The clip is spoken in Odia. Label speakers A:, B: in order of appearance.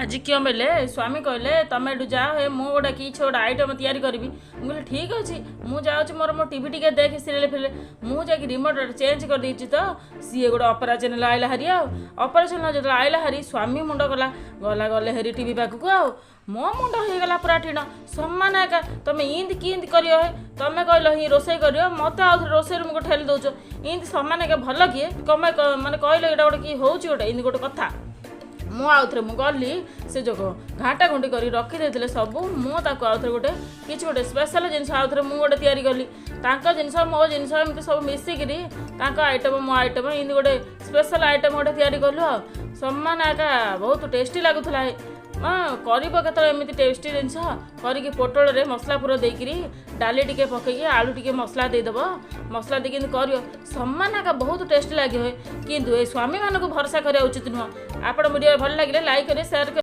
A: ଆଜି କିଏ ବେଲେ ସ୍ୱାମୀ କହିଲେ, ତମେ ଏଠୁ ଯାଅ ହେ, ମୁଁ ଗୋଟେ କିଛି ଗୋଟେ ଆଇଟମ୍ ତିଆରି କରିବି। ମୁଁ କହିଲି, ଠିକ୍ ଅଛି, ମୁଁ ଯାଉଛି, ମୋର ମୋ ଟିଭି ଟିକେ ଦେଖେ, ସିରିଏଲ୍ ଫିରିଏଲ୍। ମୁଁ ଯାଇକି ରିମୋଟ୍ ଚେଞ୍ଜ କରିଦେଇଛି ତ ସିଏ ଗୋଟେ ଅପେରା ଚ୍ୟାନେଲ୍ ଆଇଲା ହାରି। ଆଉ ଅପେରା ଚ୍ୟାନେଲ୍ ଯେତେବେଳେ ଆଇଲା ହାରି, ସ୍ୱାମୀ ମୁଣ୍ଡ ଗଲା ଗଲା ଗଲେ ହେରି ଟିଭି ପାଖକୁ, ଆଉ ମୋ ମୁଣ୍ଡ ହେଇଗଲା ପୁରା ଟିଣ ସମାନ ଏକା। ତମେ ଇନ୍ତି କିନ୍ତି କରିବ ହେ? ତମେ କହିଲ ହିଁ ରୋଷେଇ କରିବ, ମୋତେ ଆଉ ଥରେ ରୋଷେଇ ରୁମକୁ ଠେଲି ଦେଉଛ। ଇନ୍ତି ସମାନ ଏକା ଭଲ କିଏ କମେ ମାନେ କହିଲ, ଏଇଟା ଗୋଟେ କି ହେଉଛି ଗୋଟେ ଏମିତି ଗୋଟେ କଥା? ମୁଁ ଆଉଥରେ ମୁଁ ଗଲି, ସେ ଯୋଉ ଘାଣ୍ଟା ଘୁଣ୍ଟି କରି ରଖିଦେଇଥିଲେ ସବୁ, ମୁଁ ତାକୁ ଆଉଥରେ ଗୋଟେ କିଛି ଗୋଟେ ସ୍ପେଶାଲ ଜିନିଷ ଆଉଥରେ ମୁଁ ଗୋଟେ ତିଆରି କଲି। ତାଙ୍କ ଜିନିଷ, ମୋ ଜିନିଷ, ଏମିତି ସବୁ ମିଶିକିରି ତାଙ୍କ ଆଇଟମ୍, ମୋ ଆଇଟମ୍, ଏମିତି ଗୋଟେ ସ୍ପେଶାଲ ଆଇଟମ୍ ଗୋଟେ ତିଆରି କଲୁ। ଆଉ ସମାନ ଏକା ବହୁତ ଟେଷ୍ଟି ଲାଗୁଥିଲା। ହଁ, କରିବ କେତେବେଳେ ଏମିତି ଟେଷ୍ଟି ଜିନିଷ କରିକି, ପୋଟଳରେ ମସଲା ପୁର ଦେଇକିରି, ଡାଲି ଟିକେ ପକେଇକି, ଆଳୁ ଟିକେ ମସଲା ଦେଇଦେବ, ମସଲା ଦେଇକି ଏମିତି କରିବ, ସମାନ ଏକା ବହୁତ ଟେଷ୍ଟି ଲାଗିବ। କିନ୍ତୁ ଏ ସ୍ୱାମୀମାନଙ୍କୁ ଭରସା କରିବା ଉଚିତ ନୁହଁ। ଆପଣ ଭିଡ଼ିଓ ଭଲ ଲାଗିଲେ ଲାଇକ୍ କରିବେ, ସେୟାର କରିବେ।